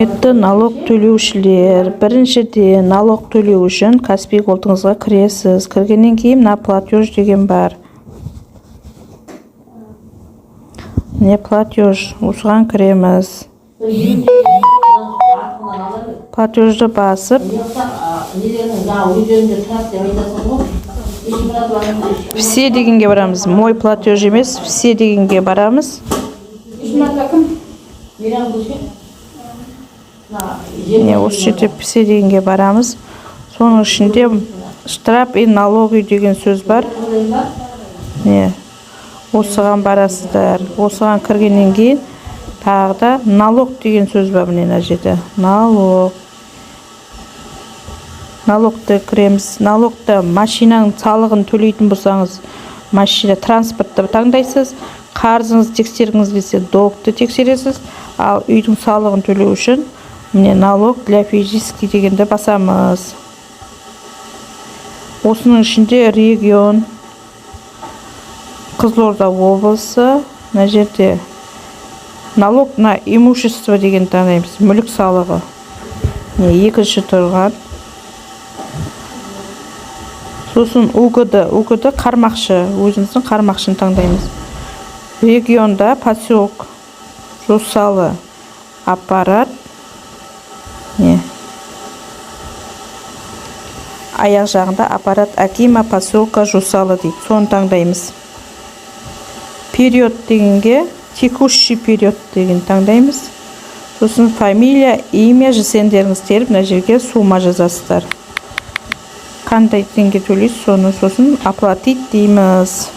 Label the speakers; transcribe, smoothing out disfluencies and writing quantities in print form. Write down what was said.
Speaker 1: Құрметті налог төлеушілер, біріншіден, налог төлеу үшін Каспи Голдыңызға кіресіз. Кіргеннен кейін мына «Платеж» деген бар, міне, «Платеж», осыған кіреміз. Платежді басып,
Speaker 2: Нелерінің жаңағы өздерінде тұрады деп айтасың ғой.
Speaker 1: «Все» дегенге барамыз. «Мой платеж» емес, «Все» дегенге барамыз.
Speaker 2: Ешмұратова кім? Мейрам ше?
Speaker 1: Міне, осы жерде «Все» дегенге барамыз. Соның ішінде «Штраф и налоги» деген сөз бар, міне, осыған барасыздар. Осыған кіргеннен кейін тағы да «Налог» деген сөз бар, міне, мына жерде «Налог». Налогты кіреміз. Налогты машинаның салығын төлейтін болсаңыз, машина, транспортты таңдайсыз. Қарызыңызды тексергіңіз келсе, долгты тексересіз. Ал үйдің салығын төлеу үшін, міне, «Налог для физических» дегенді басамыз. Осының ішінде регион Қызылорда облысы. Мына жерде «Налог на имущество» деген таңдаймыз, мүлік салығы, міне, екінші тұрған. Сосын УГД, УГД Қармақшы, өзіміздің Қармақшыны таңдаймыз. Регионда поселок Жосалы, аппарат, не, аяқ жағында «Аппарат акима поселка Жосалы» дейді, соны таңдаймыз. «Период» дегенге «Текущий период» деген таңдаймыз. Сосын фамилия, имя, ЖСН-деріңізді теріп, мына жерге сумма жазасыздар, қандай теңге төлейсіз, соны. Сосын «Оплатить» дейміз.